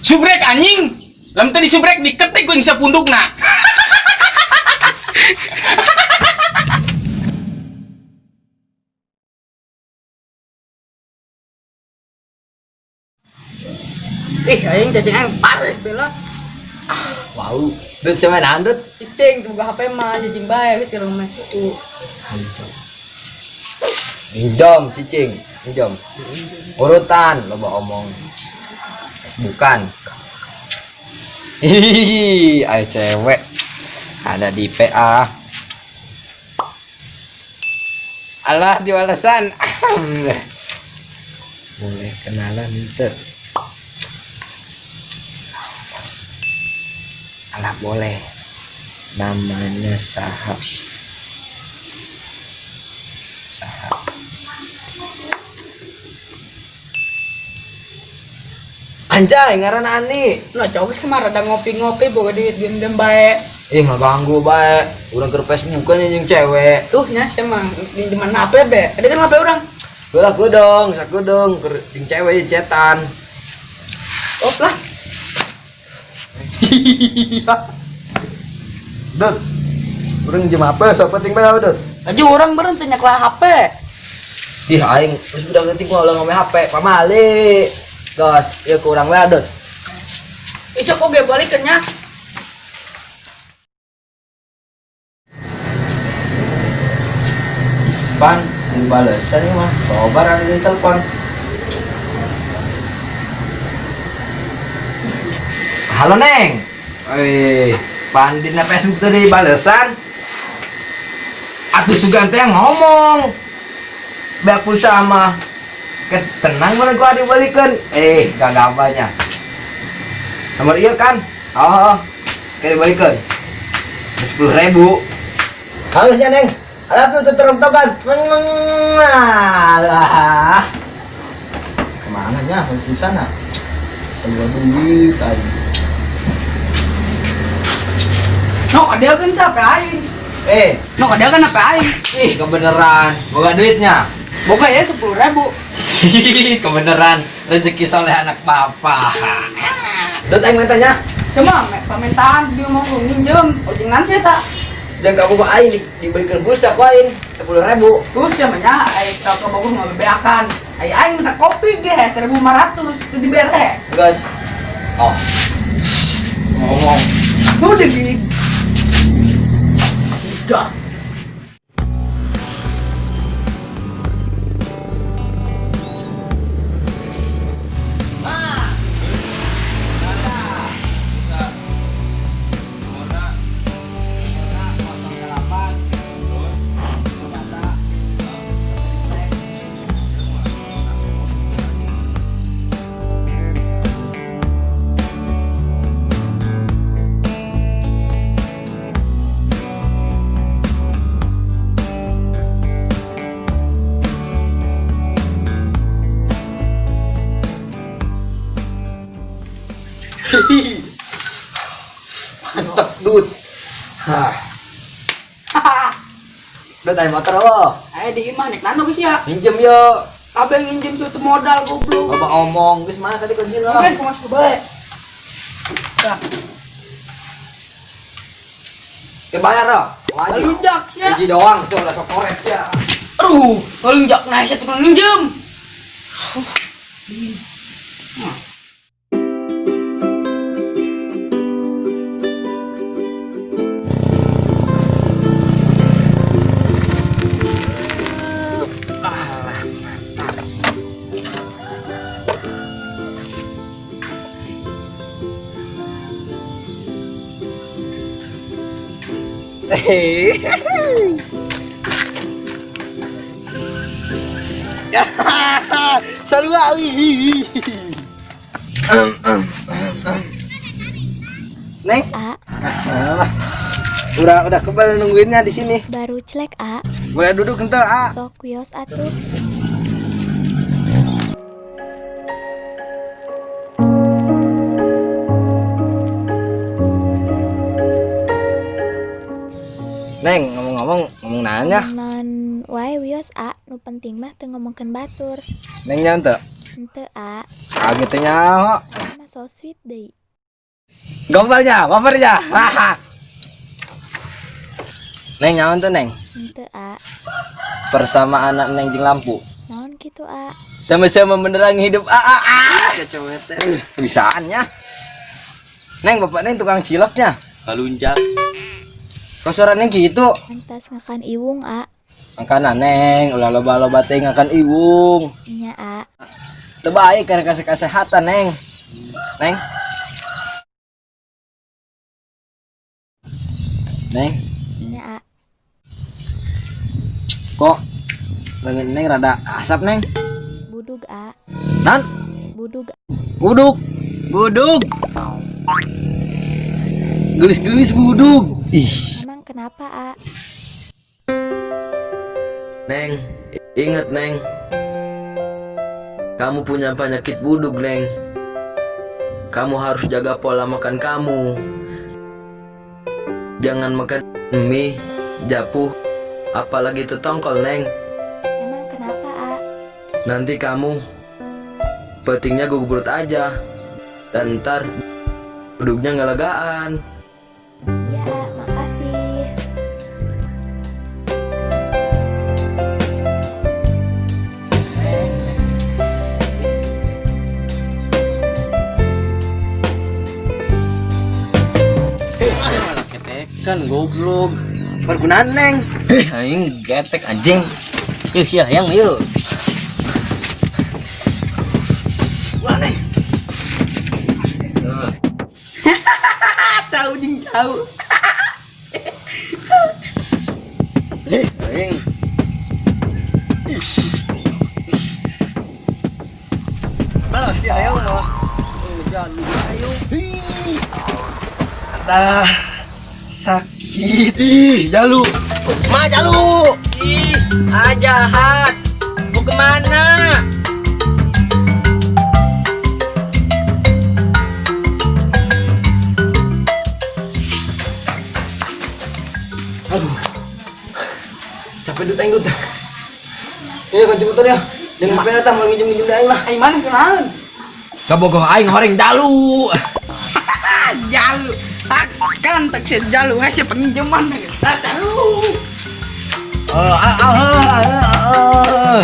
Subrek anjing. Lamun teu disubrek diketik ku yang sapundukna. Ih, aing cacing aing parik bela. Wow, Dut sama naon, Dut? Cicing boga HP mah cicing bae geus urang mah. Minjom cicing, minjom. Urutan loba omong. Bukan. Hihihi, ay cewek ada di PA. Alah diwalesan. Boleh kenalan ente. Alah boleh. Namanya Saha. Saha. Anjay, ngaran Ani. Lah cowok sih mah rada ngopi-ngopi boga duit diem-diem bae. Ih, ngaganggu bae. Urang keur Facebookan jeung cewek. Tuh nya sia mah geus minjeman HP be. Ada kan HP urang. Ulah kudong, sakudong keur jeung cewek jeung cetan. Off lah. Dut. Urang minjem HP, sok penting bae Dut. Aju urang beureun teu nyekel HP. Ih, aing geus budak leutik mah ulah ngome HP, pamali. Gas, ieu ku urang we, Dut. Isuk oge balikeun nya. Ispan, dibalesan ieu mah. Coba ada di telepon. Halo Neng. Wih, pan dina Facebook tadi balesan. Atuh sugan teh ngomong. Beak pulsa mah. Tenang mana gua dibalikeun. Eh, gagabanya. Nomor iya kan? Oh, kayak dibalikeun. 10.000. Halusnya Neng. Alah tuh terong-tokan. Alah. Kemana nya pulsa na? Keluar duit tadi. No, ada kan siapa aing? Eh, No, ada kan apa aing? ih kebeneran. Boga duitnya. Boga ya 10.000. Kebeneran rezeki soleh anak papa. Dut aing mintanya. Cuma pamintaan dia mau nginjem, ojengan sih tak. Jangan kamu kok aing dibelikan pulsa ku aing 10.000. Tuh siapa nya aing tau ke Bogor mau bebeakan. Aing aing minta kopi ge 1.500 itu dibere. Guys. Oh. Ngomong. Udah di. Udah. Mantap, Dut. Hah. Dut aing motor apa? Ayo di imah nek nano geus ya. Minjem yo. Kabeh nginjem suatu modal goblok. Bapak omong, geus mana tadi kunci lah. Oke, kumas bae. Tah, Ke bayar loh. Wajib. Lunjak sia. Hiji doang, so udah sok korek sia. Aduh, lunjak nah sia tukang nginjem. Alah, mantap. Sarua wih. Neng, A, alah. Udah kebal nungguinnya di sini. baru celek A, Boleh duduk ente, ah. sok wios atuh. Neng, ngomong-ngomong, ngomong nanya. Non wae wios A, nu penting mah teu ngomongkeun batur. Neng nya ente. Henteu A, Kaget nya. masuk So sweet deui. Gombalnya, bapernya. Haha. Neng nyaon tuh, Neng? Henteu, A. Persamaan Neng jeung lampu. Naon kitu, A? Sama-sama menerangi hidup. Ah, ah, ah. Bisaannya. Neng, bapak Neng tukang ciloknya. Ngalunjak. Kok suara Neng gitu? Entas ngakan iwung, A. Angkana Neng, ulah loba-loba teh ngakan iwung. Nya, A. Teu baik karena kasih kesehatan, Neng. Neng. Neng, Nya, A. kok lengan Neng rada asap, Neng? Budug, A. Nan, Budug. buduk. Buduk. Gelis-gelis buduk. Ih. Emang kenapa, A? Neng, ingat Neng. Kamu punya penyakit buduk, Neng. Kamu harus jaga pola makan kamu. Jangan makan mie, japuh, apalagi itu tongkol, Neng. Emang kenapa, A? Nanti kamu petingnya gugur aja. Dan ntar buduknya ngelegaan. Iya, A, makasih. Malah ketekan goblok. Pergunaan Neng. Eh, aing getek anjing. Ih, sia hayang yeuh. Ulah, Neng. Tahu jeung jauh. Ih, aing. Malah si hayang mah. Jalu ayo. Ah, sakit ih, jalu. Ma jalu. Ih, ah jahat. Mau kemana? Aduh. Capek dut aing dut. Ini kunci motor ya. Jangan HP datang mau nginjem-nginjem aing lah. Ai mana kenalan? Kabogoh aing horeng jalu. Ah, jalu. Kan tak jalu ngasih pinjaman. Ah, jalu. Ah, ah, ah, ah, ah.